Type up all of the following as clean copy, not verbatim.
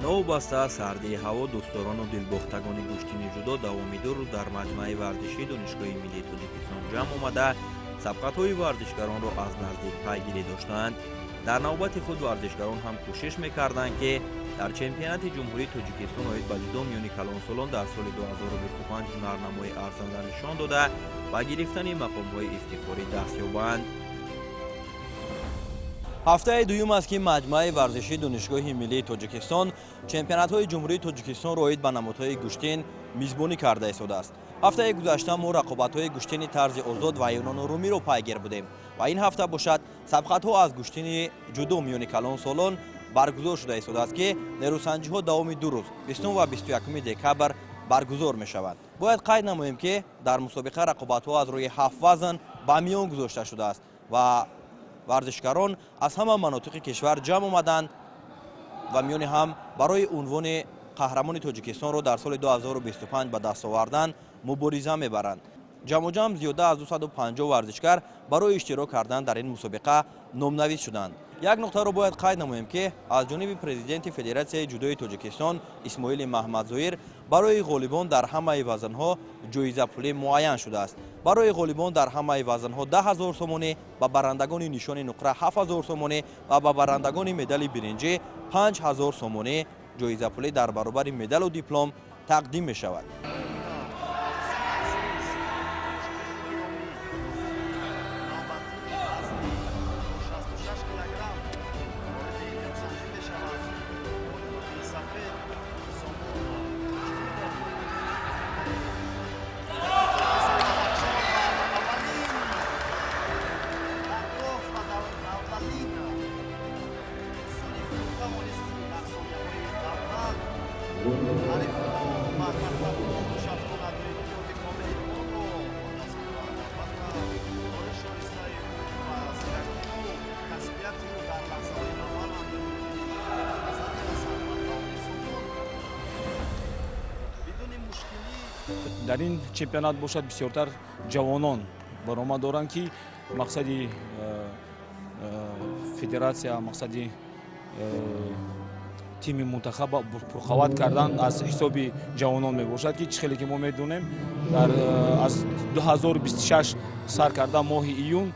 Новобаста аз сардии ҳаво, дӯстдорону дилбохтагони гӯштини ҷудо давоми 2 рӯз дар маҷмааи варзишии Донишгоҳи миллии Тоҷикистон ҷамъ омада, сабқатҳои варзишгаронро аз наздик пайгирӣ доштанд. Дар навбати худ варзишгарон ҳам кӯшиш мекарданд, ки дар чемпионати Ҷумҳурии Тоҷикистон оид ба ҷудо миёни калонсолон дар соли 2025 ҳунарнамои арзанда нишон дода, ба гирифтани мақомҳои ифтихорӣ даст ёбанд. Ҳафтаи дуюм аст, ки маҷмӯаи варзишии Донишгоҳи миллии Тоҷикистон чемпионатҳои Ҷумҳурии Тоҷикистонро оид ба намудҳои гӯштин мизбонӣ карда истодааст. Ҳафтаи гузашта мо рақобатҳои гӯштини тарзи озод ва юнону румиро пайгир будем ва ин ҳафта бошад, сабқатҳо аз гӯштини ҷудо миёни калонсолон баргузор шуда истодааст, ки нерӯсанҷиҳо давоми 2 рӯз, 20 ва 21 декабр баргузор мешаванд. Бояд қайд намоем, ки дар мусобиқа рақобатҳо аз рӯи ҳафт вазн ба миён гузошта шудааст ва варзишгарон аз ҳама манотиқи кишвар ҷамъ омаданд ва миёни ҳам барои унвони қаҳрамони Тоҷикистонро дар соли 2025 ба даст овардан мубориза мебаранд. Ҷамъуҷамъ зиёда аз 250 варзишгар барои иштирок кардан дар ин мусобиқа номнавис шуданд. Як нуқтаро бояд қайд намоем, ки аз ҷониби президенти Федератсияи ҷудои Тоҷикистон Исмоили Маҳмадзоир барои ғолибон дар ҳамаи вазнҳо ҷоизапулӣ муайян шудааст. Барои ғолибон дар ҳамаи вазнҳо 10 000 сомонӣ, ба барандагони нишони нуқра 7000 сомонӣ ва ба барандагони медали биринҷӣ 5000 сомонӣ ҷоизапулӣ дар баробари медалу диплом тақдим мешавад. Дар ин чемпионат бошад, бисёртар ҷавонон баромад доранд, ки мақсади федератсия, мақсади тими мунтахаб пурқавват кардан аз ҳисоби ҷавонон мебошад, ки чӣ хеле ки мо медонем, дар аз 2026 сар карда, моҳи июн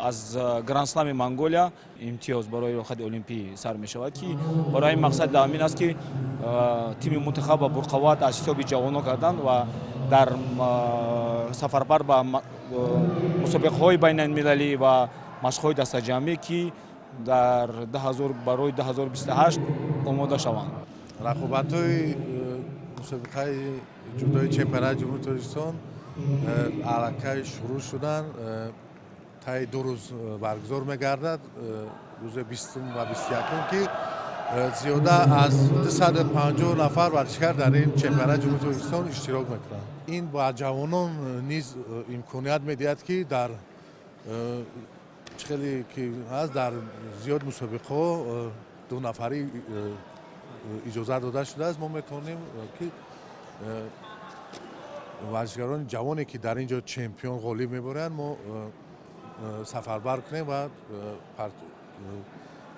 аз Грандслами Монголия имтиёз барои роҳхати олимпӣ сар мешавад, ки барои ин мақсад даъмин аст, ки тими мунтахаба пурқавват аз ҳисоби ҷавонон кардан ва дар сафарбар ба мусобиқаҳои байналмилалӣ ва машқҳои дастаҷамъӣ, ки дар барои 2028 омода шаванд. Рақобатҳои мусобиқаи ҷудои чемпионати Ҷумҳурии Тоҷикистон аллакай шурӯъ шуданд. Таи 2 рӯз баргузор мегардад, рӯзи 20-ум ва 21-ум, ки зиёда аз 250 нафар варзишгар дар ин чемпионати Ҷумҳурии Тоҷикистон иштирок мекунанд. Ин ба ҷавонон низ имконият медиҳад, ки дар чӣ хеле ки ҳаст, дар зиёд мусобиқаҳо дунафарӣ иҷозат дода шудааст. Мо метавонем, ки варзишгарони ҷавоне, ки дар ин ҷо чемпион ғолиб мебаранд, мо сафарбар кунем ва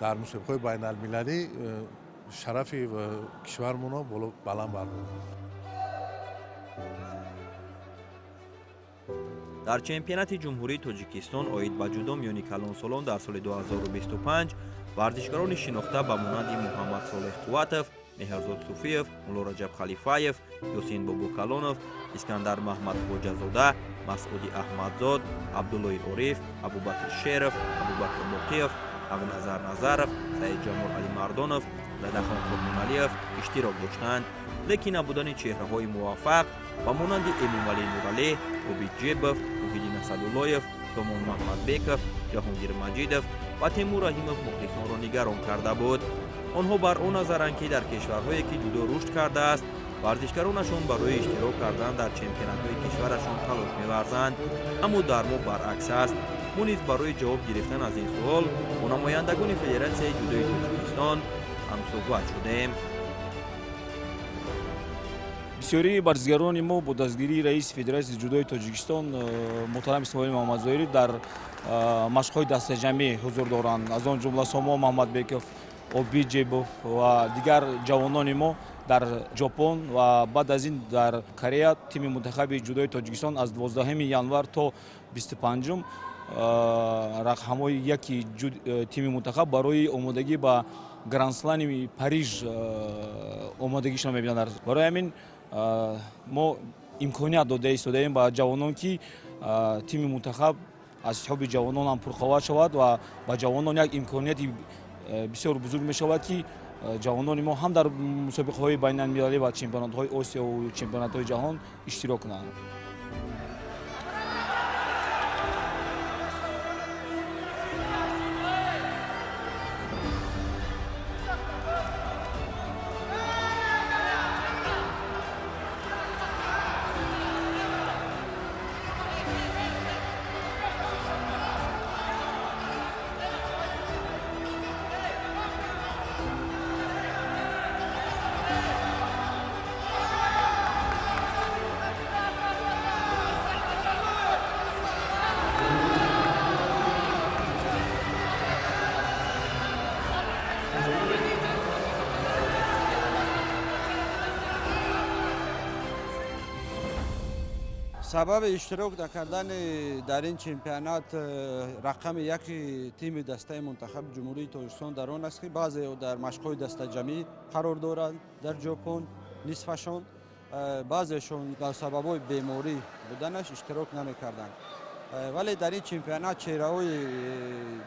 дар мусобиқаҳои байналмилалӣ шарафи кишвармонро баланд бардорем. Дар чемпионати Ҷумҳурии Тоҷикистон оид ба ҷудо миёни калонсолон дар соли 2025 варзишгарони шинохта ба монанди Муҳаммад Солеҳ Қувватов, Меҳрзод Суфиев, Муллораҷаб Халифаев, Ёсин Бобокалонов, Искандар Маҳмадхоҷазода, Масъуди Аҳмадзод, Абдуллои Ориф, Абубакр Шеров, Абубакр Боқиев, Ҳақназар Назаров, Саидҷамол Алимардонов, Задахон Қурбоналиев иштирок доштанд. Лекин набудани чеҳраҳои муваффақ ба монанди Эмомалӣ Нуралӣ, Обид Ҷебов, Муҳиддин Асадуллоев, Сомон Маҳмадбеков, Ҷаҳонгир Маҷидов ва Темур Раҳимов мухлисонро нигарон карда буд. Онҳо бар он назаранд, ки дар кишварҳое, ки ҷудо рушд кардааст, варзишгаронашон барои иштирок кардан дар чемпионатҳои кишварашон талош меварзанд, аммо дар мо баръакс аст. Мо низ барои ҷавоб гирифтан аз ин суол бо намояндагони Федератсияи ҷудои Тоҷикистон ҳамсӯҳбат шудем. Бисёрии варзишгарони мо бо дастгирии раиси Федератсияи ҷудои Тоҷикистон муҳтарам Исмоили Муҳаммадзоирӣ дар машқҳои дастаҷамъӣ ҳузур доранд, аз он ҷумла Сомон Маҳмадбеков. Обиҷебов ва дигар ҷавонони мо дар Ҷопон ва баъд аз ин дар Корея тими мунтахаби ҷудои Тоҷикистон аз 12 январ то 25 рақамҳои яки тими мунтахаб барои омодагӣ ба Гранд Слами Париж омодагишро мебинанд. Барои ҳамин мо имконият дода истодаем ба ҷавонон, ки тими мунтахаб аз ҳисоби ҷавонон ҳам пурқувват шавад ва ба ҷавонон як имконияти бисёр бузург мешавад, ки ҷавонони мо ҳам дар мусобиқаҳои байналмилалӣ ва чемпионатҳои Осиёву чемпионатҳои ҷаҳон иштирок кунанд. Сабаби иштирок накардани дар ин чемпионат рақами яки тими дастаи мунтахаби Ҷумҳурии Тоҷикистон дар он аст, ки баъзео дар машқҳои дастаҷамӣ қарор доранд дар Ҷопон нисфашон, баъзешон ба сабабҳои беморӣ буданаш иштирок намекарданд. Вале дар ин чемпионат чеҳраҳои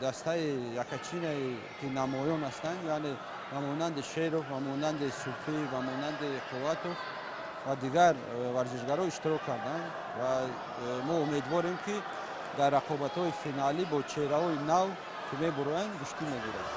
дастаи якачинае ки намоён ҳастанд, яъне ба монанди Шеров, ба монанди Суфӣ, ба монанди Қувватов ва дигар варзишгаро иштирок карданд ва мо умедворем, ки дар рақобатҳои финалӣ бо чеҳраҳои нав, ки мебуроянд, гӯштӣ мегиранд.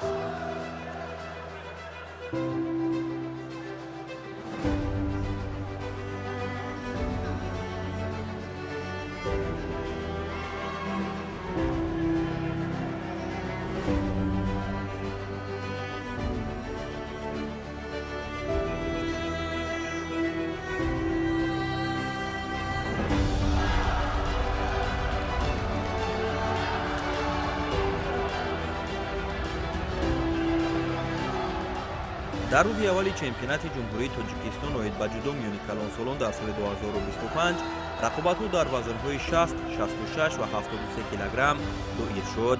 Дар рӯзи аввали чемпионати Ҷумҳурии Тоҷикистон оид ба ҷудо миёни калонсолон дар соли 2025 рақобатҳо дар вазнҳои 60, 66 ва 73 килограмм доир шуд.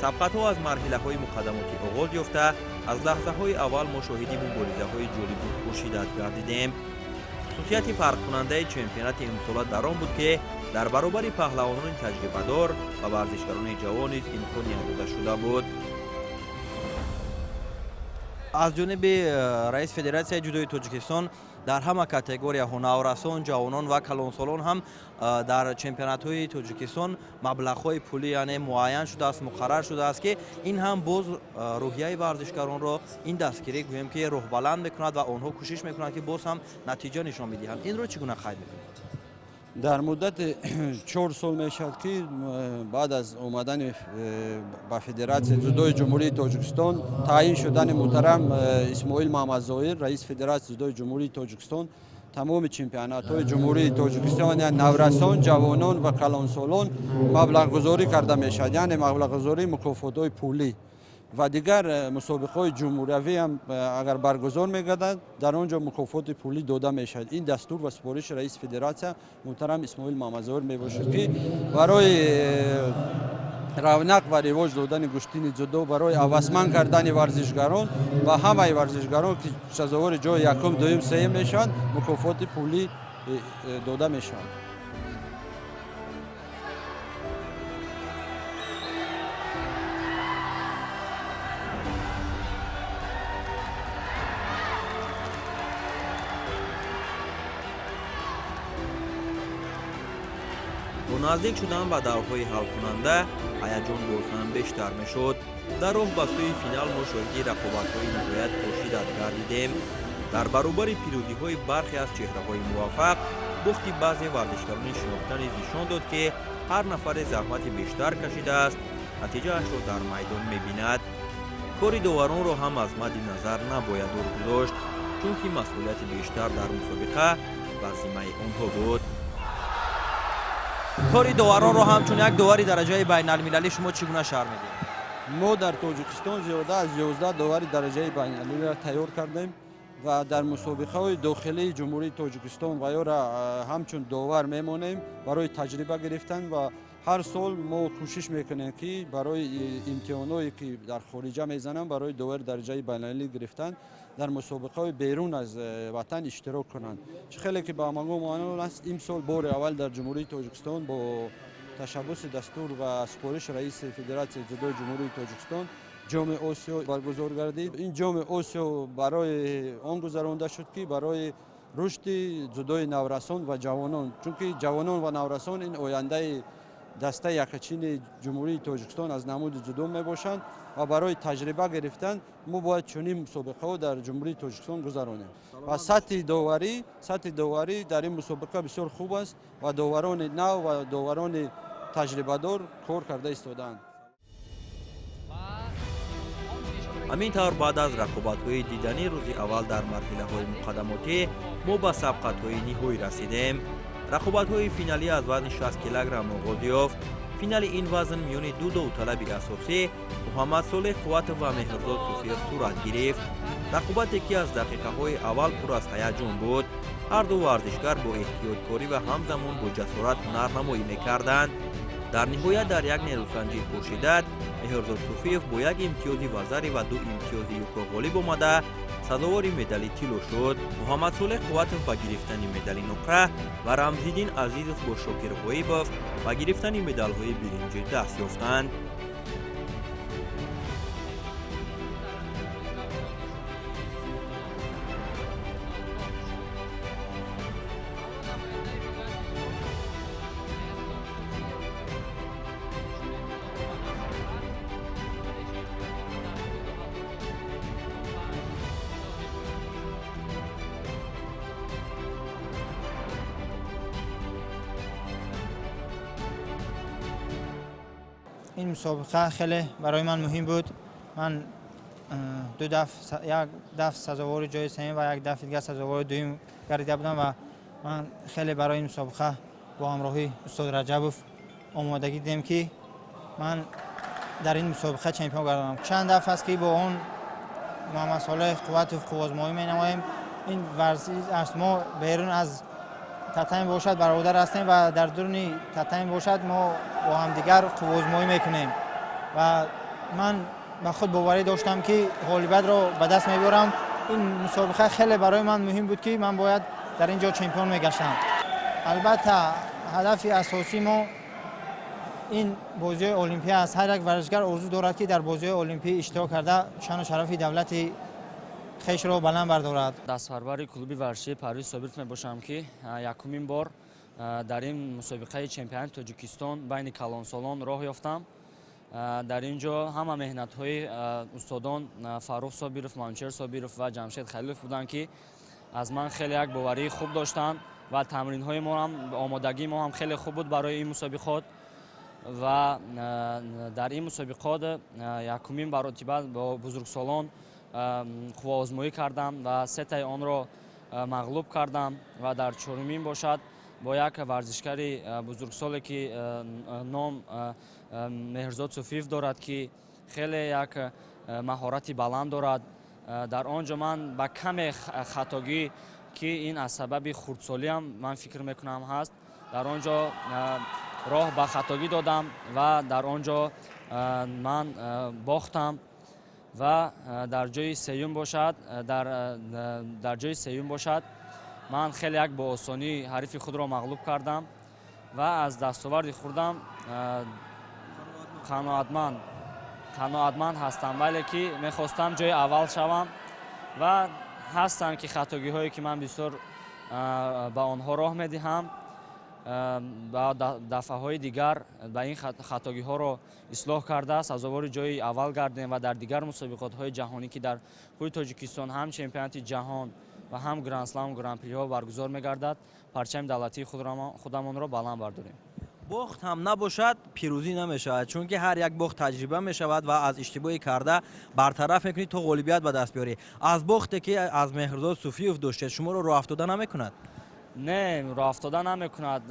Сабқатҳо аз марҳилаҳои муқаддамотӣ оғоз ёфта, аз лаҳзаҳои аввал мо шоҳиди муборизаҳои ҷолибу пуршиддат гардидем. Хусусияти фарқкунандаи чемпионати имсола дар он буд, ки дар баробари паҳлавонони таҷрибадор ба варзишгарони ҷавон низ имконият дода шуда буд. Аз ҷониби раиси Федератсияи ҷудои Тоҷикистон дар ҳама категорияҳо, наврасон, ҷавонон ва калонсолон ҳам, дар чемпионатҳои Тоҷикистон маблағҳои пулӣ, яъне, муайян шудааст, муқаррар шудааст, ки ин ҳам боз рӯҳияи варзишгаронро, ин дастгирӣ, гӯем ки, роҳбаланд мекунад ва онҳо кӯшиш мекунанд, ки боз ҳам натиҷа нишон медиҳанд. Инро чӣ гуна қайд мекунед? Дар муддати 4 сол мешавад, ки баъд аз омадани ба Федератсияи ҷудои Ҷумҳурии Тоҷикистон таъин шудани муҳтарам Исмоил Маҳмадзоир раиси Федератсияи ҷудои Ҷумҳурии Тоҷикистон, тамоми чемпионатҳои Ҷумҳурии Тоҷикистон, яъне наврасон, ҷавонон ва калонсолон, маблағгузорӣ карда мешавад, яъне маблағгузории мукофотҳои пулӣ ва дигар мусобиқаҳои ҷумҳуриявӣ ҳам агар баргузор мегардад, дар он ҷо мукофоти пулӣ дода мешавад. Ин дастур ва супориши раиси федератсия муҳтарам Исмоил Маҳмадзоир мебошад, ки барои равнақ ва ривоҷ додани гӯштини ҷудо, барои ҳавасманд кардани варзишгарон ва ҳамаи варзишгарон, ки сазовори ҷои якум, дуюм, сеюм мешаванд, мукофоти пулӣ дода мешавад. Бо наздик шудан ба даврҳои ҳалкунанда ҳаяҷон боз ҳам бештар мешуд. Дар роҳ ба сӯи финал мо шоҳиди рақобатҳои ниҳоят пуршиддат гардидем. Дар баробари пирӯзиҳои бархе аз чеҳраҳои муваффақ, бухти баъзе варзишгарони шинохта низ нишон дод, ки ҳар нафаре заҳмати бештар кашидааст, натиҷаашро дар майдон мебинад. Кори доваронро ҳам аз мадди назар набояд дур гузошт, чунки масъулияти бештар дар мусобиқа бар зиммаи онҳо буд. Кори доваронро ҳамчун як довари дараҷаи байналмилалӣ шумо чӣ гуна шарҳ медиҳед? Мо дар Тоҷикистон зиёда аз 11 довари дараҷаи байналмилалиро тайёр кардем ва дар мусобиқаҳои дохилии Ҷумҳурии Тоҷикистон ва ёра ҳамчун довар мемонем барои таҷриба гирифтан ва ҳар сол мо кӯшиш мекунем, ки барои имтиҳонҳое, ки дар хориҷа мезананд, барои довари дараҷаи байналмилалӣ гирифтан дар мусобиқаҳои берун аз ватан иштирок кунанд. Чӣ хеле ки ба ҳамагон маълум аст, имсол бори аввал дар Ҷумҳурии Тоҷикистон бо ташаббуси дастур ва супориши раиси Федератсияи ҷудои Ҷумҳурии Тоҷикистон Ҷоми Осиё баргузор гардид. Ин Ҷоми Осиё барои он гузаронда шуд, ки барои рушди ҷудои наврасон ва ҷавонон, чунки ҷавонон ва наврасон ин ояндаи дастаи якачини Ҷумҳурии Тоҷикистон аз намуди ҷудо мебошанд ва барои таҷриба гирифтан мо бояд чунин мусобиқаҳо дар Ҷумҳурии Тоҷикистон гузаронем. Ва сатҳи доварӣ дар ин мусобиқа бисёр хуб аст ва доварони нав ва доварони таҷрибадор кор карда истодаанд. Ҳамин тавр, баъд аз рақобатҳои дидании рӯзи аввал дар марҳилаҳои муқаддамотӣ мо ба сабқатҳои ниҳоӣ расидем. Рақобатҳои финалӣ аз вазни 60 килограмм оғоз ёфт. Финали ин вазн миёни ду довталаби асосӣ, Муҳаммадсолеҳ Қувватов ва Меҳрзод Суфиев, сурат гирифт. Рақобате, ки аз дақиқаҳои аввал пур аз ҳаяҷон буд. Ҳарду варзишгар бо эҳтиёткорӣ ва ҳамзамон бо ҷасорат ҳунарнамоӣ мекарданд. Дар ниҳоят, дар як нерӯсанҷии пуршиддат, Меҳрзод Суфиев бо як имтиёзи вазари ва ду имтиёзи юко ғолиб омада, сазовори медали тилло шуд. Муҳаммадсолеҳ Қувватов ба гирифтани медали нуқра ва Рамзиддин Азизов бо Шокир Ғоибов ба гирифтани медалҳои биринҷӣ даст ёфтанд. Ин мусобиқа хеле барои ман муҳим буд. Ман ду дафъ, як дафъ сазовори ҷои сеюм ва як дафъи дигар сазовори дуюм гардида будам ва ман хеле барои ин мусобиқа бо ҳамроҳии устод Раҷабов омодагӣ дидем, ки ман дар ин мусобиқа чемпион гардам. Чанд дафъ аст, ки бо он Муҳаммадсолеҳ Қувватов қувваозмоӣ менамоем. Ин варзиш аст. Мо берун аз татами бошад, бародар ҳастем ва дар дуруни татами бошад, мо бо ҳамдигар қувваозмоӣ мекунем ва ман ба худ боварӣ доштам, ки ғолибиятро ба даст мебарам. Ин мусобиқа хеле барои ман муҳим буд, ки ман бояд дар ин ҷо чемпион мегаштам. Албатта, ҳадафи асосии мо ин бозиҳои олимпия аст. Ҳар як варзишгар орзу дорад, ки дар бозиҳои олимпӣ иштирок карда, шаъну шарафи давлати хешро баланд бардорад. Дастпарвари клуби варзишии Парвиз Собиров мебошам, ки якумин бор дар ин мусобиқаи чемпионати Тоҷикистон байни калонсолон роҳ ёфтам. Дар ин ҷо ҳама меҳнатҳои устодон Фаррух Собиров, Манучер Собиров ва Ҷамшед Халилов буданд, ки аз ман хеле як боварии хуб доштанд ва тамринҳои мо ҳам, омодагии мо ҳам хеле хуб буд барои ин мусобиқот. Ва дар ин мусобиқот якумин маротиба бо бузургсолон қувваозмоӣ кардам ва сетаи онро мағлуб кардам ва дар чорумин бошад бо як варзишгари бузургсоле, ки ном Меҳрзод Суфиев дорад, ки хеле як маҳорати баланд дорад. Дар он ҷо ман ба каме хатогӣ, ки ин аз сабаби хурдсолиам ман фикр мекунам ҳаст, дар он ҷо роҳ ба хатогӣ додам ва дар он ҷо ман бохтам. Ва дар ҷои сеюм бошад, дар ҷои сеюм бошад, ман хеле як бо осонӣ ҳарифи худро мағлуб кардам ва аз дастоварди худам қаноатманд ҳастам, вале ки мехостам ҷои аввал шавам. Ва ҳастанд ки хатогиҳое, ки ман бисёр ба онҳо роҳ медиҳам. Ба дафъаҳои дигар ба ин хатогиҳоро ислоҳ карда, сазовори ҷои аввал гардем ва дар дигар мусобиқотҳои ҷаҳонӣ, ки дар худи Тоҷикистон ҳам чемпионати ҷаҳон ва ҳам грандслам, гран-приҳо баргузор мегардад, парчами давлатии худамонро баланд бардорем. Бохт ҳам набошад, пирӯзӣ намешавад, чунки ҳар як бохт таҷриба мешавад ва аз иштибоҳи карда бартараф мекунӣ, то ғолибият ба даст биёрӣ. Аз бохте, ки аз Меҳрзод Суфиев доштед, шуморо роҳафтода намекунад? Не, роҳафтода намекунад.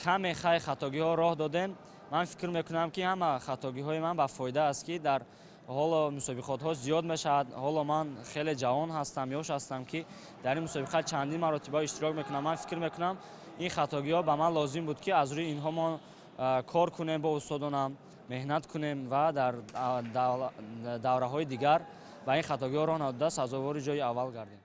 Каме хай хатогиҳо роҳ додем, Ман фикр мекунам, ки ҳама хатогиҳои ман ба фоида аст, ки дар ҳоло мусобиқотҳо зиёд мешавад. Ҳоло ман хеле ҷавон ҳастам, ёш ҳастам, ки дар ин мусобиқа чандин маротиба иштирок мекунам. Ман фикр мекунам, ин хатогиҳо ба ман лозим буд, ки аз рӯи инҳо мо кор кунем, бо устодонам меҳнат кунем ва дар давраҳои дигар ба ин хатогиҳо роҳ надода, сазовори ҷои аввал гардем.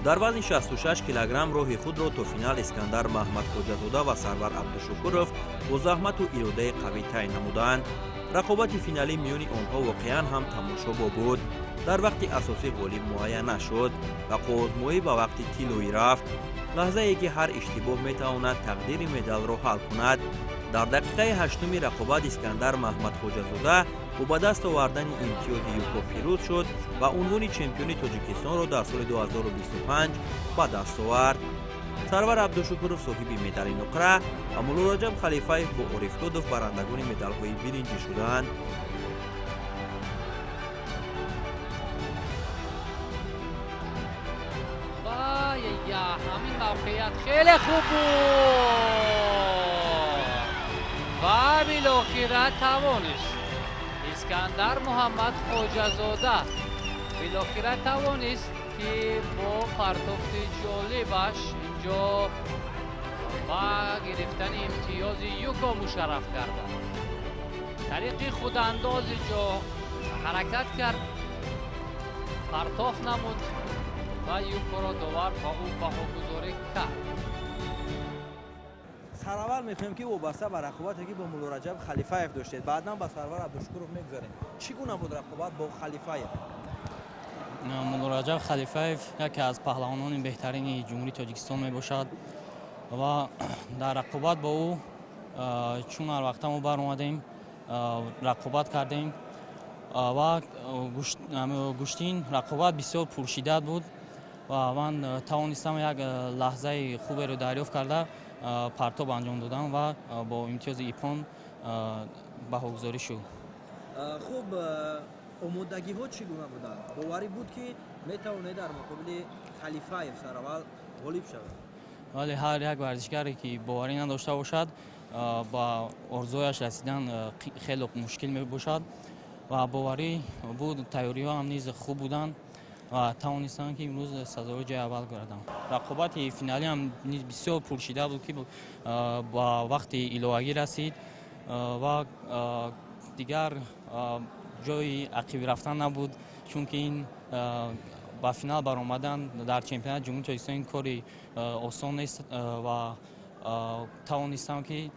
Дар вазни 66 килограмм роҳи худро то финал Искандар Маҳмадхоҷазода ва Сарвар Абдушукуров бо заҳмату иродаи қавӣ тай намуданд. Рақобати финалӣ миёни онҳо воқеан ҳам тамошобоб буд. Дар вақти асосӣ ғолиб муайян нашуд ва қувваозмоӣ ба вақти тиллоӣ рафт, лаҳзае ки ҳар иштибоҳ метавонад тақдири медалро ҳал кунад. Дар дақиқаи ҳаштуми рақобат Искандар Маҳмадхоҷазода бо ба даст овардани имтиёзи юко пирӯз шуд ва унвони чемпиони Тоҷикистонро дар соли 2025 ба даст овард. Сарвар Абдушукуров соҳиби медали нуқра ва Муллораҷаб Халифаев бо Ориф Додов барандагони медалҳои биринҷӣ шуданд. Ҳамин мавқеият хеле хуб буд ва билохира тавонист Искандар Муҳаммад Хоҷазода, билохира тавонист, ки бо партофти ҷолибаш инҷо ба гирифтани имтиёзи юко мушарраф гардад. Тариқи худандоз инҷо ҳаракат кард, партоф намуд ва юкоро довар ба ӯ баҳогузорӣ кард. Сараввал мехоҳем, ки вобаста ба рақобате, ки бо Муллораҷаб Халифаев доштед, баъдан ба Сарвар Абдушукуров мегузарем. Чӣ гуна буд рақобат бо Халифаев? Муллораҷаб Халифаев яке аз паҳлавонони беҳтарини Ҷумҳурии Тоҷикистон мебошад ва дар рақобат бо ӯ, чун ҳар вақта мо баромадем, рақобат кардем ва гӯштин рақобат бисёр пуршиддат буд ва ман тавонистам як лаҳзаи хуберо дарёфт карда, партоб анҷом додам ва бо имтиёзи иппон баҳогузорӣ шуд. Хуб, омодагиҳо чӣ гуна буданд? Боварӣ буд, ки метавонед дар муқобили Халифаев сараввал ғолиб шавед? Вале ҳар як варзишгаре, ки боварӣ надошта бошад, ба орзуяш расидан хеле мушкил мебошад ва боварӣ буд, тайёриҳо ҳам низ хуб буданд ва тавонистам, ки имрӯз сазовори ҷои аввал гардам. Рақобати финалӣ ҳам низ бисёр пуршиддат буд, ки ба вақти иловагӣ расид ва дигар ҷои ақиб рафтан набуд, чунки ин ба финал баромадан дар чемпионати Ҷумҳурии Тоҷикистон ин кори осон нест ва тавонистам, ки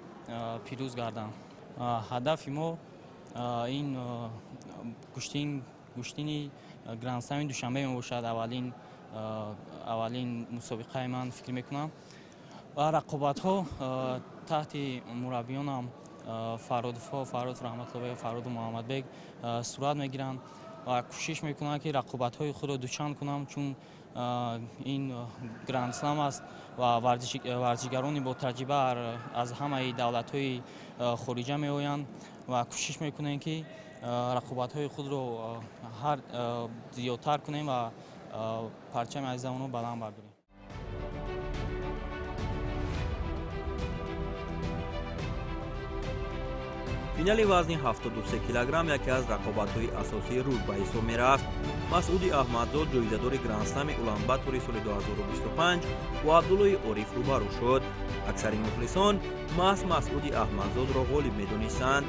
пирӯз гардам. Ҳадафи мо ин гӯштини грандслами Душанбе мебошад. Аввалин мусобиқаи ман фикр мекунам ва рақобатҳо таҳти мураббиёнам Фародовҳо, Фарод Раҳматуллобек, Фароду Муҳаммадбек сурат мегиранд ва кӯшиш мекунам, ки рақобатҳои худро дучанд кунам, чун ин грандслам аст ва варзишгарони ботаҷриба аз ҳамаи давлатҳои хориҷа меоянд ва кӯшиш мекунем, ки рақобатҳои худро ҳар зиёдтар кунем ва парчами азизамонро баланд бардорем. Финали вазни 73 килограмм яке аз рақобатҳои асосии рӯз ба ҳисоб мерафт. Масъуди Аҳмадзод, ҷоизадори грандслами Уланбатори соли 2025, бо Абдуллои Ориф рӯбарӯ шуд. Аксари мухлисон маҳз Масъуди Аҳмадзодро ғолиб медонистанд,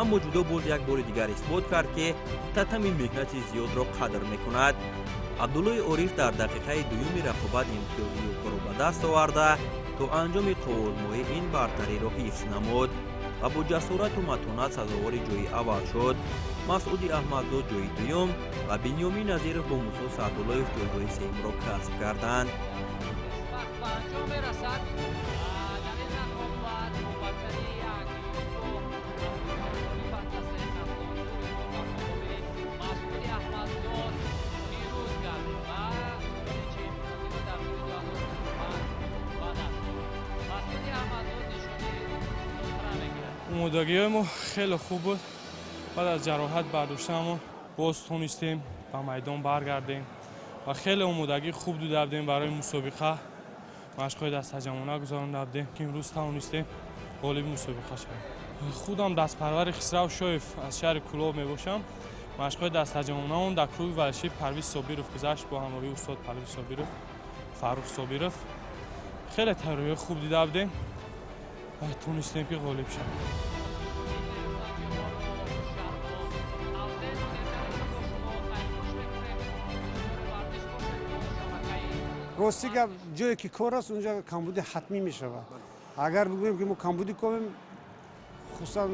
аммо ҷудо боз як бори дигар исбот кард, ки татами меҳнати зиёдро қадр мекунад. Абдуллои Ориф дар дақиқаи дуюми рақобат имтиёзи юкоро ба даст оварда, то анҷоми қувваозмоӣ ин бартариро ҳифз намуд ва бо ҷасорату матонат сазовори ҷои аввал шуд. Масъуди Аҳмадзод ҷои дуюм ва Бинёмин Назиров бо Мусо Саъдуллоев ҷойгоҳи сеюмро касб карданд. Вақт ба анҷом мерасад. Дар ин рақобат бо бартарии як юко Масъуди Аҳмадзод пирӯз гардид ва унвони чемпиониро дар соли 2025 ба даст овард. Масъуди Аҳмадзод нишони нуқра мегирад. Омодагиҳои мо хеле хуб буд. Баъд аз ҷароҳат бардоштанамон Боз тонистем ба майдон баргардем ва хеле омодагӣ хуб дида будем барои мусобиқа. Машқҳои дастаҷамъона гузаронда будем, ки имрӯз тавонистем ғолиби мусобиқа шавем. Худам дастпарвари Хисрав Шоев аз шаҳри Кӯлоб мебошам. Машқҳои дастаҷамъонаон дар клуби варзишии Парвиз Собиров гузашт бо ҳамроҳии устод Парвиз Собиров, Фаррух Собиров. Хеле тайёриҳои хуб дида будем ва тонистем, ки ғолиб шавем. Рости гап, ҷое ки кор аст, унҷа камбудӣ ҳатмӣ мешавад. Агар бигӯем, ки мо камбудӣ ковем, хусусан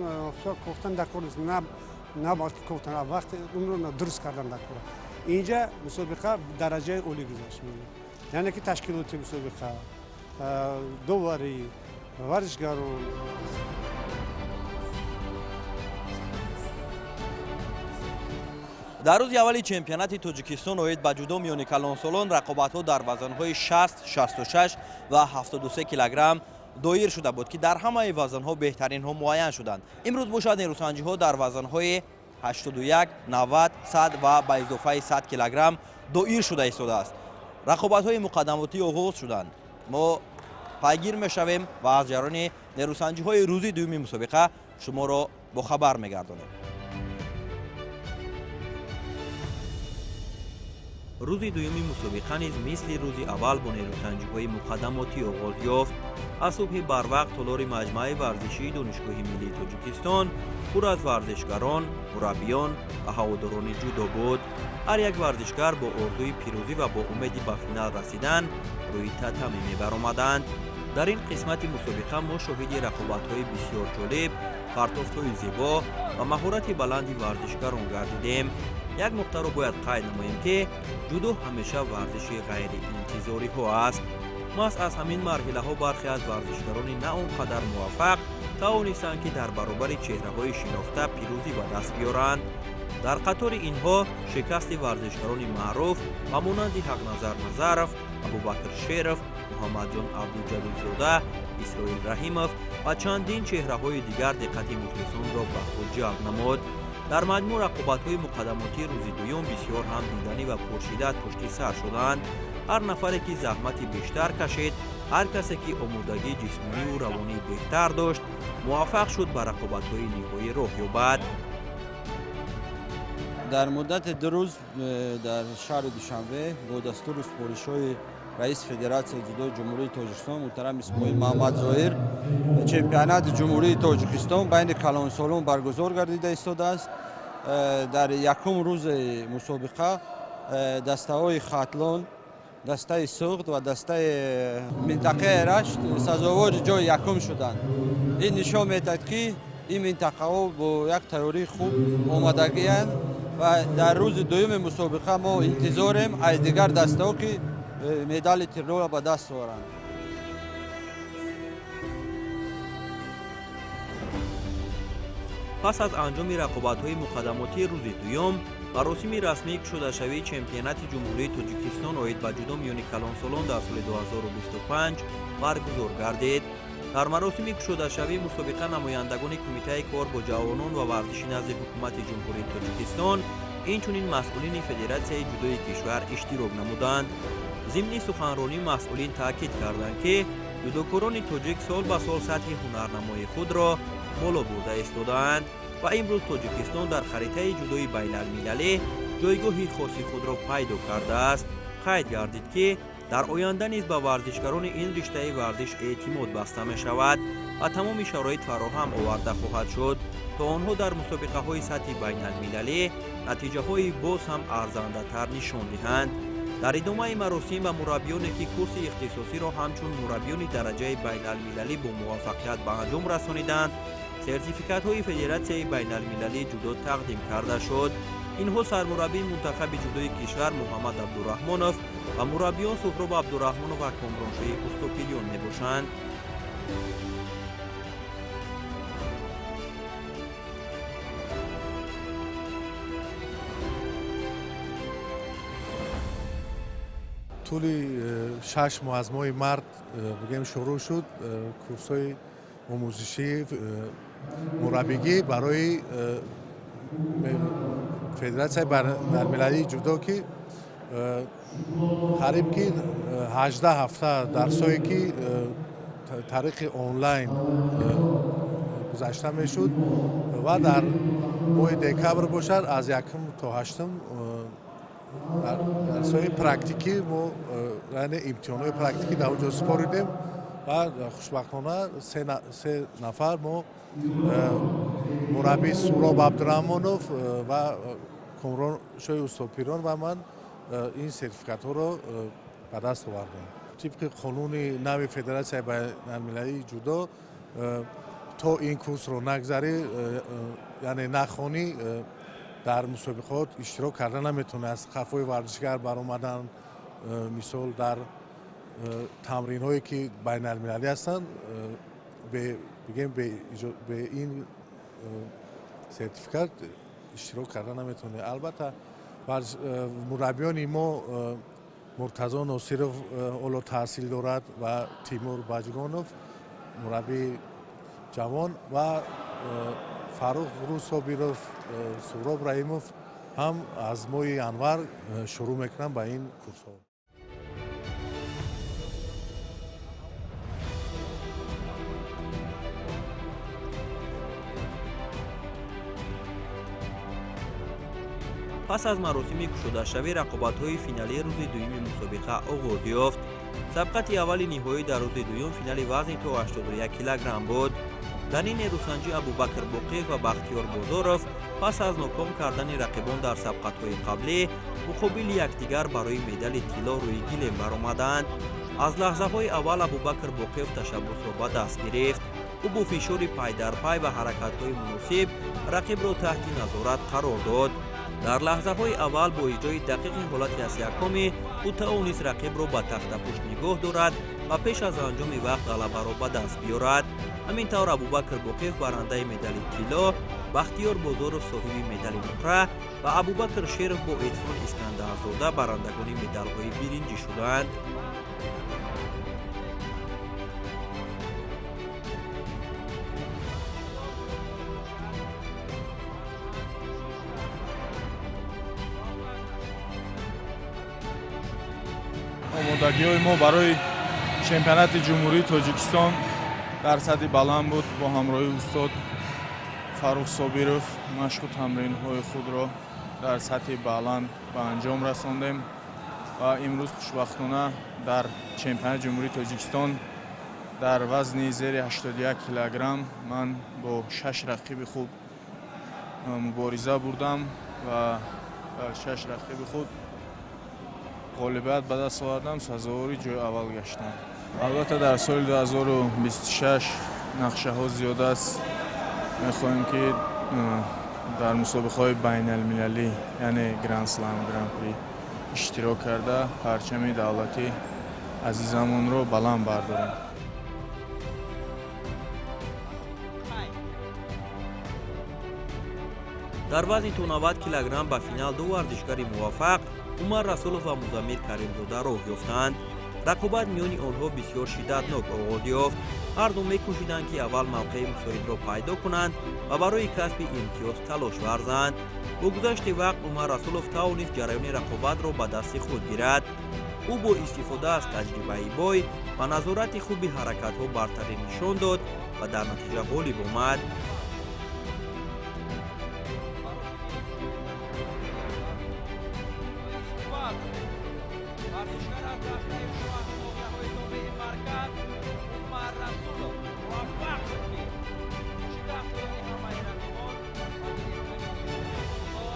кофтан дар кор нест, на балки кофтан, вақти умро дуруст кардан дар кор. Инҷа мусобиқа дараҷаи олӣ гузашт, яъне ки ташкилоти мусобиқа, доварӣ, варзишгарон. Дар рӯзи аввали чемпионати Тоҷикистон оид ба ҷудо миёни калонсолон рақобатҳо дар вазнҳои 60, 66 ва 73 килограмм доир шуда буд, ки дар ҳамаи вазнҳо беҳтаринҳо муайян шуданд. Имрӯз бошад, нерӯсанҷиҳо дар вазнҳои 81, 90, 100 ва ба изофаи 100 килограмм доир шуда истодааст. Рақобатҳои муқаддамотӣ оғоз шуданд. Мо пайгир мешавем ва аз ҷараёни нерӯсанҷиҳои рӯзи дуюми мусобиқа шуморо бохабар мегардонем. Рӯзи дуюми мусобиқа низ мисли рӯзи аввал бо нерӯсанҷиҳои муқаддамотӣ оғоз ёфт. Аз субҳи барвақт толори маҷмӯаи варзишии Донишгоҳи миллии Тоҷикистон пур аз варзишгарон, мураббиён ва ҳаводорони ҷудо буд. Ҳар як варзишгар бо орзуи пирӯзӣ ва бо умеди ба финал расидан рӯи татами мебаромаданд. Дар ин қисмати мусобиқа мо шоҳиди рақобатҳои бисёр ҷолиб, партофтҳои зебо ва маҳорати баланди варзишгарон гардидем. Як нуқтаро бояд қайд намоем, ки ҷудо ҳамеша варзиши ғайриинтизориҳо аст. Маҳз аз ҳамин марҳилаҳо бархе аз варзишгарони на он қадар муваффақ тавонистанд, ки дар баробари чеҳраҳои шинохта пирӯзӣ ба даст биёранд. Дар қатори инҳо шикасти варзишгарони маъруф ба монанди Ҳақназар Назаров, Абубакр Шеров, Муҳаммадҷон Абдуҷалилзода, Исроил Раҳимов ва чандин чеҳраҳои дигар диққати мухлисонро ба худ ҷалб намуд. Дар маҷмӯъ рақобатҳои муқаддамотии рӯзи дуюм бисёр ҳам диданӣ ва пуршиддат пушти сар шуданд. Ҳар нафаре, ки заҳмати бештар кашид, ҳар касе, ки омодагии ҷисмониву равонии беҳтар дошт, муваффақ шуд ба рақобатҳои ниҳоӣ роҳ ёбад. Дар муддати 2 рӯз дар шаҳри Душанбе бо дастуру супоришҳои раиси Федератсияи ҷудои Ҷумҳурии Тоҷикистон муҳтарам Исмоил Маҳамадзоҳир чемпионати Ҷумҳурии Тоҷикистон байни калонсолон баргузор гардида истодааст. Дар якум рӯзи мусобиқа дастаҳои Хатлон, дастаи Суғд ва дастаи минтақаи Рашт сазовори ҷои якум шуданд. Ин нишон медиҳад, ки ин минтақаҳо бо як тайёрии хуб омодагианд ва дар рӯзи дуюми мусобиқа мо интизорем аз дигар дастаҳо, ки медали тиллоро ба даст оранд. Пас аз анҷоми рақобатҳои муқаддамотии рӯзи дуюм, маросими расмии кушодашавии чемпионати Ҷумҳурии Тоҷикистон оид ба ҷудо миёни калонсолон дар соли 2025 баргузор гардид. Дар маросими кушодашавии мусобиқа намояндагони Кумитаи кор бо ҷавонон ва варзиши назди Ҳукумати Ҷумҳурии Тоҷикистон, инчунин масъулини Федератсияи ҷудои кишвар иштирок намуданд. Зимни суханронӣ масъулин таъкид карданд, ки ҷудокорони тоҷик сол ба сол сатҳи ҳунарнамоии худро боло бурда истодаанд ва имрӯз Тоҷикистон дар харитаи ҷудои байналмилалӣ ҷойгоҳи хоси худро пайдо кардааст. Қайд гардид, ки дар оянда низ ба варзишгарони ин риштаи варзиш эътимод баста мешавад ва тамоми шароит фароҳам оварда хоҳад шуд, то онҳо дар мусобиқаҳои сатҳи байналмилалӣ натиҷаҳои боз ҳам арзандатар нишон диҳанд. Дар идомаи маросим ба мураббиёне, ки курси ихтисосиро ҳамчун мураббиёни дараҷаи байналмилалӣ бо муваффақият ба анҷом расониданд, сертификатҳои Федератсияи байналмилалии ҷудо тақдим карда шуд. Инҳо сармураббии мунтахаби ҷудои кишвар Муҳаммад Абдураҳмонов ва мураббиён Суҳроб Абдураҳмонов ва Комроншоҳи Устопирён мебошанд. Тӯли 6 моҳ аз моҳи март бигӯем шурӯъ шуд курсҳои омӯзишии мураббигӣ барои Федератсияи байналмилалии ҷудо, ки қариб ки 18 ҳафта дарсҳое, ки тариқи онлайн гузашта мешуд, ва дар моҳи декабр бошад, аз якум то ҳаштум дарсҳои практикӣ мо, яъне имтиҳонҳои практикӣ дар он ҷо супоридем ва хушбахтона се нафар мо, мураббӣ Суроб Абдураҳмонов ва Комрон Шои Устопирон ва ман, ин сертификатҳоро ба даст овардем. Тибқи қонуни нави Федератсияи байналмилалии ҷудо, то ин курсро нагзарӣ, яъне нахонӣ, дар мусобиқот иштирок карда наметавонӣ. Аз қафои варзишгар баромадан, мисол, дар тамринҳое, ки байналмилалӣ ҳастанд, бигем, бе ин сертификат иштирок карда наметавонӣ. Албатта, мураббиёни мо, Муртазо Носиров ҳоло таҳсил дорад ва Тимур Баҷгонов, мураббии ҷавон, ва Фаррух Рӯсобиров, Суроб Раҳимов ҳам аз моҳи январ шурӯъ мекунанд ба ин курсҳо. Пас аз маросими кушодашавӣ рақобатҳои финалии рӯзи дуюми мусобиқа оғоз ёфт. Сабқати аввали ниҳоӣ дар рӯзи дуюм финали вазни то 81 килограмм буд. Дар ин нерӯсанҷӣ Абубакр Боқиев ва Бахтиёр Бозоров пас аз ноком кардани рақибон дар сабқатҳои қаблӣ муқобили якдигар барои медали тилло рӯи гилем баромаданд. Аз лаҳзаҳои аввал Абубакр Боқиев ташаббусро ба даст гирифт. Ӯ бо фишори пайдарпай ва ҳаракатҳои муносиб рақибро таҳти назорат қарор дод. Дар лаҳзаҳои аввал бо иҷрои дақиқи ҳолати асиякомӣ ӯ тавонист рақибро ба тахтапушт нигоҳ дорад ва пеш аз анҷоми вақт ғалабаро ба даст биёрад. Ҳамин тавр, Абубакр Боқиев барандаи медали тилло, Бахтиёр Бозоров соҳиби медали нуқра ва Абубакр Шеров бо Эрфон Искандарзода барандагони медалҳои биринҷӣ шуданд. Омодагиҳои мо барои чемпионати Ҷумҳурии Тоҷикистон дар сатҳи баланд буд. Бо ҳамроҳии устод Фаррух Собиров машқу тамринҳои худро дар сатҳи баланд ба анҷом расондем ва имрӯз хушбахтона дар чемпионати Ҷумҳурии Тоҷикистон дар вазни зери 81 килограмм ман бо шаш рақиби хуб мубориза бурдам ва шаш рақиби худ ғолибият ба даст овардам, сазовори ҷои аввал гаштам. Албатта, дар соли 2026 нақшаҳо зиёд аст. Мехоҳем, ки дар мусобиқаҳои байналмилалӣ, яъне гранд-слам, гран-при иштирок карда, парчами давлати азизамонро баланд бардорем. Дар вазни то 90 килограмм ба финал ду варзишгари муваффақ, Умар Расулов ва Музаммил Каримзода, роҳ ёфтанд. Рақобат миёни онҳо бисёр шиддатнок оғоз ёфт. Ҳарду мекӯшиданд, ки аввал мавқеи мусоидро пайдо кунанд ва барои касби имтиёз талош варзанд. Бо гузашти вақт Умар Расулов тавонист ҷараёни рақобатро ба дасти худ гирад. Ӯ бо истифода аз таҷрибаи бой ва назорати хуби ҳаракатҳо бартарӣ нишон дод ва дар натиҷа ғолиб омад. Варзишгар аз дастаи шоҳноҳияҳои тобеи марказ Умар Расулов муваффақ шуд, ки шикаст додани ҳамаи рақибон ва гирифтани нишони тилло.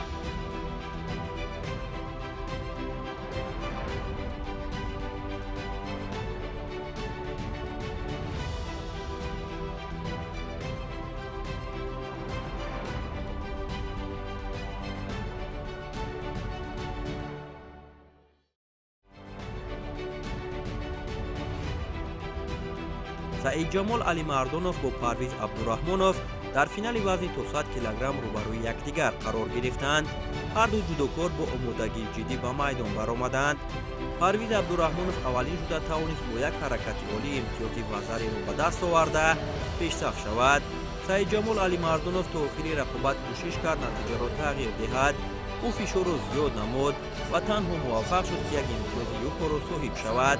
Саидҷамол Алимардонов бо Парвиз Абдураҳмонов дар финали вазни то 100 килограмм рӯбарӯи якдигар қарор гирифтанд. Ҳарду ҷудокор бо омодагии ҷиддӣ ба майдон баромаданд. Парвиз Абдураҳмонов аввалин шуда тавонист бо як ҳаракати олӣ имтиёзи вазариро ба даст оварда, пешсаф шавад. Саидҷамол Алимардонов то охири рақобат кӯшиш кард натиҷаро тағйир диҳад. Ӯ фишорро зиёд намуд ва танҳо муваффақ шуд, ки як имтиёзи юкоро соҳиб шавад.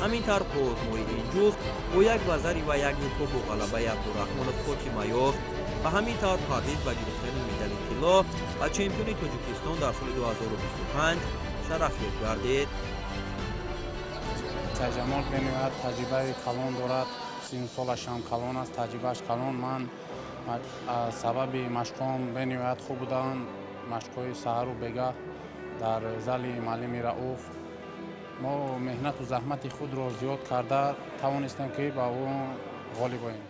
Ҳамин тавр қоозмоии ин ҷуфт бо як вазари ва як юко бо ғалабаи Абдураҳмонов хотима ёфт ва ҳамин тавр Парвиз ба гирифтани медали тилло ва чемпиони Тоҷикистон дар соли 2025 шарафёб гардид. Сайҷамол бениҳоят таҷрибаи калон дорад, сину солашам калон аст, таҷрибааш калон. Ман аз сабаби машқҳом бениҳоят хуб буданд, машқҳои саҳару бегаҳ дар зали муаллими Рауф. Мо меҳнату заҳмати худро зиёд карда тавонистем, ки ба ӯ ғолиб оем.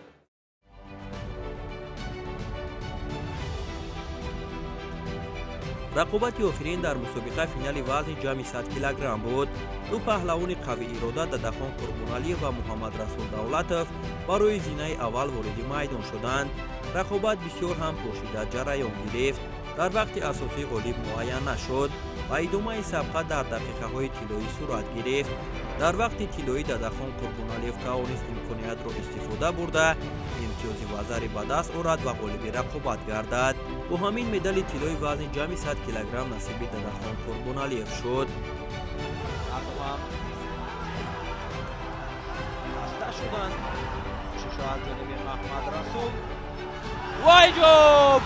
Рақобати охирин дар мусобиқа финали вазни ҷамъи 100 килограмм буд. Ду паҳлавони қавиирода Дадахон Қурбоналиев ва Муҳаммадрасул Давлатов барои зинаи аввал вориди майдон шуданд. Рақобат бисёр ҳам пуршиддат ҷараён гирифт. Дар вақти асосӣ ғолиб муайян нашуд ва идомаи сабқат дар дақиқаҳои тиллоӣ сурат гирифт. Дар вақти тиллоӣ Дадахон Қурбоналиев тавонист имкониятро истифода бурда, имтиёзи вазари ба даст орад ва ғолиби рақобат гардад. Бо ҳамин медали тиллои вазни ҷамъи 100 килограмм насиби Дадахон Қурбоналиев шуд. Хаста шуданд. Кӯшишҳо аз ҷониби Маҳмадрасул. Ва инҷо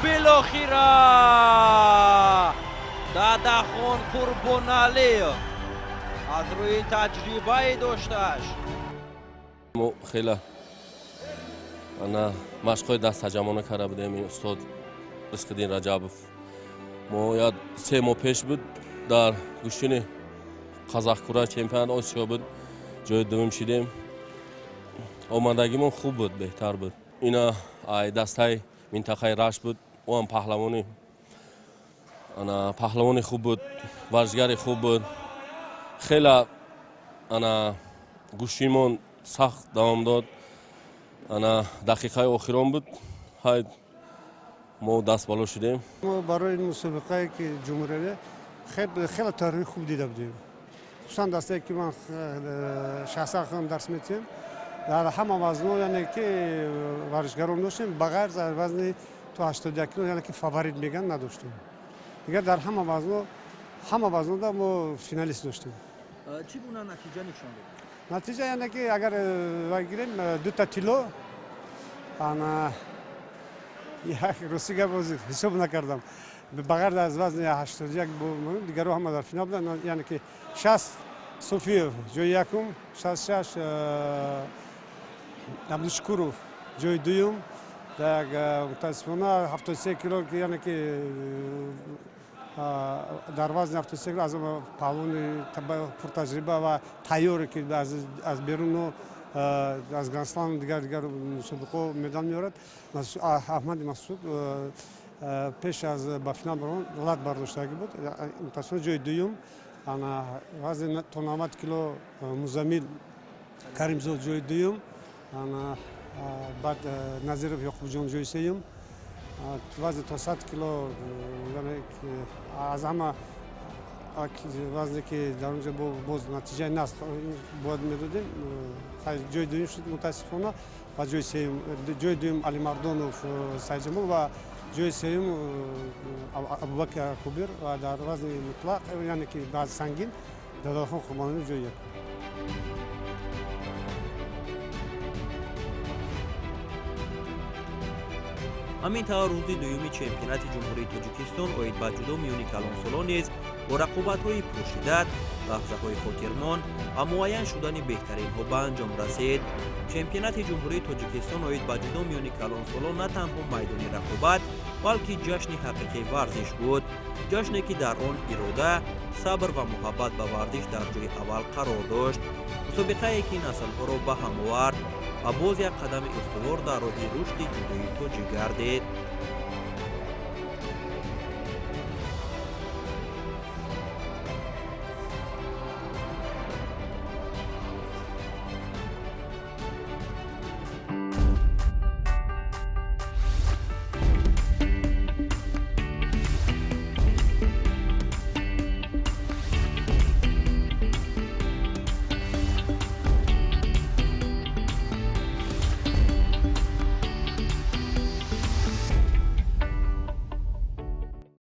билохира Дадахон Қурбоналиев аз рӯи таҷрибаи доштааш. Мо хеле ана машқҳои дастаҷамъона карда будем. Устод Ризқиддин Раҷабов мо як 3 моҳ пеш буд дар гӯштини Қазоқкура чемпионат Осиё буд, ҷои дуввум шидем. Омадагимон хуб буд, беҳтар буд. Ина ай дастаи минтақаи Рашт буд, ӯ ҳам паҳлавони ана паҳлавони хуб буд, варзишгари хуб буд. Хеле ана гӯштимон сахт давом дод. Ана дақиқаи охирон буд, ҳай мо даст боло шудем. Мо барои мусобиқае ки ҷумҳуриявӣ хеле таърихи хуб дида будем, хусусан дастае ки ман шахсан худам дарс метиҳам, дар ҳама вазнҳо, яъне ки варзишгарон доштем, ба ғайр аз вазни то 81 кило, яъне ки фаворит мегӯянд, надоштем. Дигар дар ҳама вазнҳо, ҳама вазнҳода мо финалист доштем. Чӣ гуна натиҷа нишон дод? Натиҷа яъне ки агар гирем, дута тилло, ана як рости гап ҳисоб накардам, ба ғайр аз вазни 81 дигарҳо ҳама дар финал буданд, яъне ки 60 Суфиев ҷои якум, 66 Абдушукуров ҷои дуюм, як мутаассифона 73 кило, яъне ки дар вазни 73 кило аз паҳлавони пуртаҷриба ва тайёре ки аз беруну аз Гранд-слам дигар дигар мусобиқаҳо медал меорад, Аҳмади Масуд пеш аз ба финал баромад лат бардоштагӣ буд, мутаассифона ҷои дуюм. Ана вазни то 90 кило Музамил Каримзод ҷои дуюм, ана баъд Назиров Ёқубҷон ҷои сеюм. Вазни то 100 кило, аз ҳама вазне ки дар онҷо боз натиҷаи нас бояд медодем, ҷои дуюм шуд мутаассифона, ва ҷои сеюм, ҷои дуюм Алимардонов Сайҷамол ва ҷои сеюм Абубакр Акубир ва дар вазни мутлақ, яъне ки вазни сангин, Дадахон Қурбоналиев ҷои якум. Ҳамин тавр рӯзи дуюми чемпионати Ҷумҳурии Тоҷикистон оид ба ҷудо миёни калонсолон низ бо рақобатҳои пуршиддат, лаҳзаҳои хотирмон ва муайян шудани беҳтаринҳо ба анҷом расид. Чемпионати Ҷумҳурии Тоҷикистон оид ба ҷудо миёни калонсолон на танҳо майдони рақобат, балки ҷашни ҳақиқии варзиш буд. Ҷашне ки дар он ирода, сабр ва муҳаббат ба варзиш дар ҷои аввал қарор дошт. Мусобиқае ки наслҳоро ба ҳам овард ва боз як қадами устувор дар роҳи рушди ҷудои тоҷик гардид.